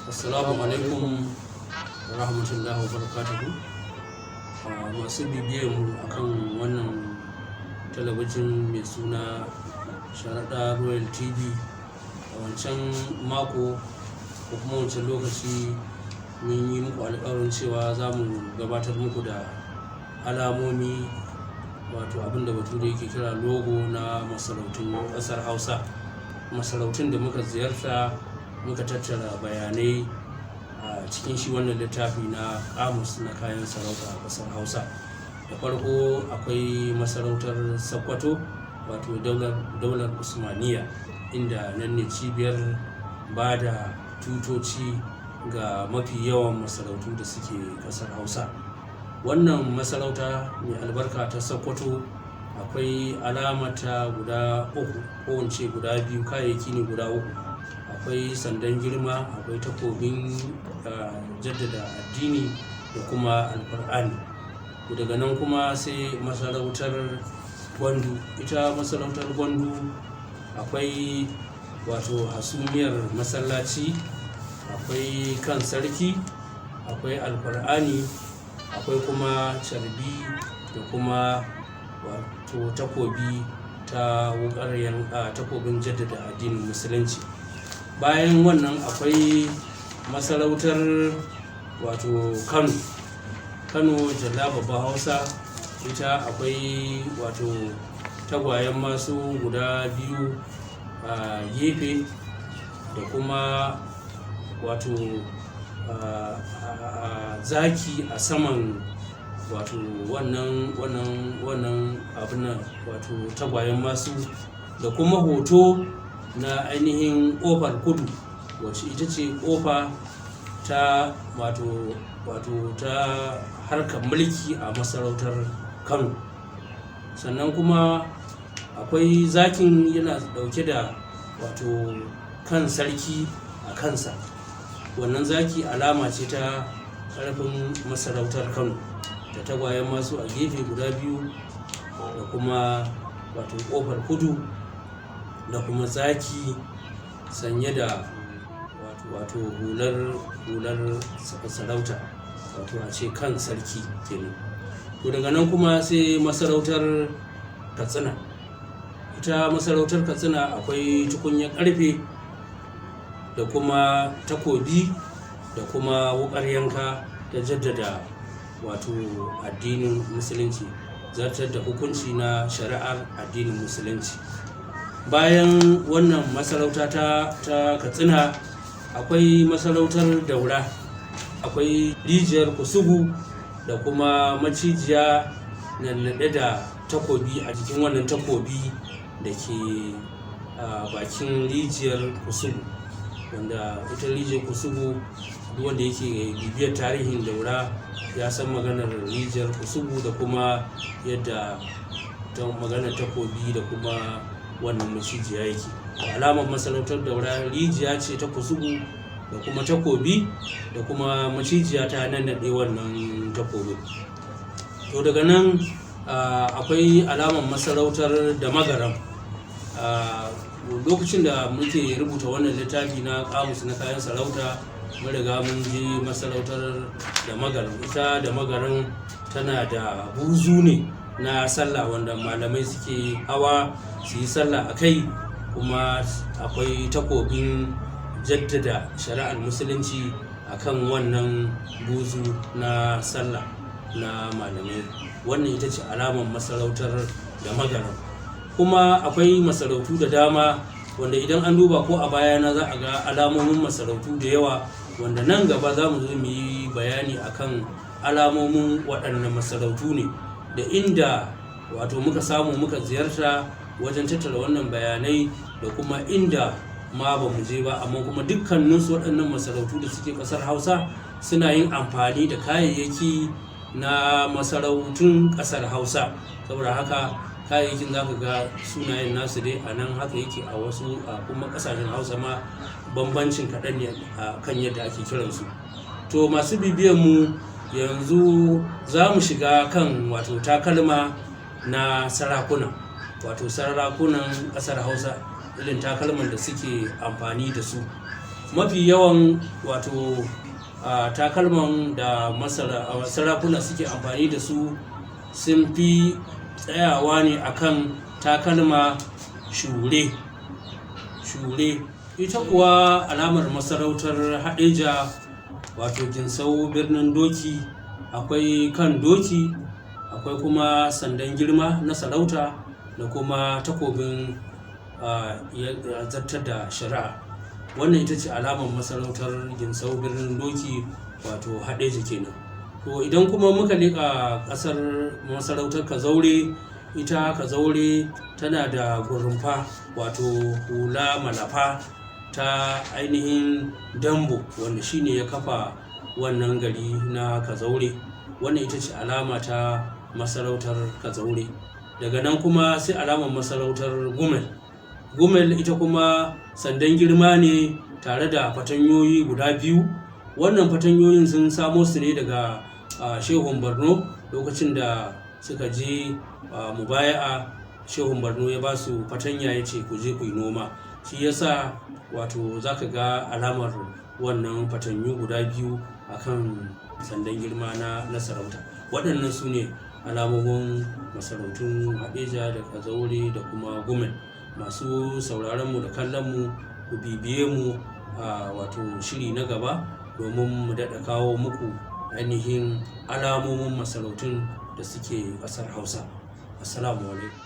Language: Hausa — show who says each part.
Speaker 1: Assalamu alaikum wa rahmatullahi wa barakatuhu. Masu bibiyar mu akan wannan talabijin mai suna Sharaɗa Royal TV, a wancan mako ko kuma wancan lokaci mun yi muku alƙawarin cewa za mu gabatar muku da alamomi, wato abin da bature yake kira logo, na masarautun ƙasar Hausa. Masarautun da muka ziyarta, muka tattara bayanai a cikin shi wannan littafi na kamus na kayan sarauta a ƙasar Hausa. Da farko akwai masarautar Sokoto, wato daular Usmaniya, inda nan ne cibiyar ba da tutoci ga mafi yawan masarautu da suke ƙasar Hausa. Wannan masarauta mai albarka ta Sokoto akwai alamata guda uku, ko in ce guda biyu, kayayyaki ne guda uku. Akwai sandan girma, akwai takobin jaddada addini da kuma Alkur'ani. Daga nan kuma sai masarautar Gwandu. Ita masarautar Gwandu akwai wato hasumiyar masallaci, akwai kan sarki, akwai Alkur'ani, akwai kuma carbi da kuma wato takobi ta wukar takobin jaddada addinin Musulunci. Bayan wannan akwai masarautar wato Kano, Kano jalla babba Hausa. Ita akwai wato tagwayen masu guda biyu a gefe da kuma wato zaki a saman wato wannan abin nan, wato tagwayen masu, da kuma hoto na ainihin ƙofar kudu, wacce ita ce ƙofa ta wato ta harkar mulki a masarautar Kano. Sannan kuma akwai zakin yana dauke da wato kan sarki a kansa. Wannan zaki alama ce ta ƙarfin masarautar Kano, da tagwayen masu a gefe guda biyu, da kuma wato ƙofar kudu, da kuma zaki sanye da wato hular sarauta, wato a ce kan sarki kenan. To daga nan kuma sai masarautar Katsina. Ita masarautar Katsina akwai tukunyar karfe da kuma takobi da kuma wukar yanka da jaddada wato addinin Musulunci, zartar da hukunci na shari'ar addinin Musulunci. Bayan wannan masarauta ta Katsina akwai masarautar Daura. Akwai rijiyar Kusugu da kuma macijiya nannaɗe da takobi a jikin wannan takobi da ke a bakin rijiyar Kusugu, wanda ita rijiyar Kusugu, duk wanda yake bibiyar tarihin Daura ya san maganar rijiyar Kusugu da kuma yadda ta maganar takobi da kuma wannan macijiya yake. Alamar masarautar Daura rijiya ce ta Kusugu da kuma takobi da kuma macijiya ta nannaɗe wannan takobin. To daga nan akwai alamar masarautar da Magaram. Lokacin da muke rubuta wannan littafi na kamus na kayan sarauta, mun riga mun je masarautar da Magaram. Ita da Magaram tana da buzu ne na sallah wanda malamai suke hawa su yi sallah a kai, kuma akwai takobin jaddada shari'ar Musulunci akan wannan buzu na sallah na malamai. Wannan ita ce alamar masarautar da Magaram. Kuma akwai masarautu da dama wanda idan an duba ko a bayana za a ga alamomin masarautu da yawa, wanda nan gaba za mu zo mu yi bayani akan alamomin waɗannan masarautu ne da inda wato muka samu muka ziyarta wajen tattara wannan bayanai, da kuma inda ma ba mu je ba, amma kuma dukkaninsu waɗannan masarautu da suke ƙasar Hausa suna yin amfani da kayayyaki na masarautun ƙasar Hausa. Saboda haka kayayyakin za ka ga sunayen nasu dai a nan haka yake a wasu a kuma ƙasashen Hausa ma bambancin kaɗan ne a kan yadda ake kiransu. To masu bibiyan mu, yanzu za mu shiga kan wato takalma na sarakuna, wato sarakunan ƙasar Hausa, irin takalman da suke amfani da su. Mafi yawan wato takalman da sarakuna suke amfani da su sun fi tsayawa ne akan takalma shure shure. Ita kuwa alamar masarautar Haɗeja, wato Ginsau birnin doki, akwai kan doki, akwai kuma sandan girma na sarauta da kuma takobin zartar da shari'a. Wannan ita ce alamar masarautar Ginsau birnin doki, wato Haɗeja kenan. To idan kuma muka leƙa ƙasar masarautar Kazaure, ita Kazaure tana da gurumfa, wato hula malafa ta ainihin Dambo, wanda shine ya kafa wannan gari na Kazaure. Wannan ita ce alama ta masarautar Kazaure. Daga nan kuma sai alamar masarautar Gumel. Gumel ita kuma sandan girma ne tare da fatanyoyi guda biyu. Wannan fatanyoyin sun samo su ne daga Shehun Borno lokacin da suka je mubaya'a. Shehun Borno ya ba su fatanya ya ce ku je ku yi noma. Shi yasa wato za ka ga alamar wannan fatanyu guda biyu a kan sandan girma na sarauta. Waɗannan su ne alamomin masarautun Haɗeja da Kazaure da kuma Gumel. Masu sauraronmu da kallonmu, ku bibiye mu a wato shiri na gaba domin mu daɗa kawo muku ainihin alamomin masarautun da suke ƙasar Hausa. Assalamu alaikum.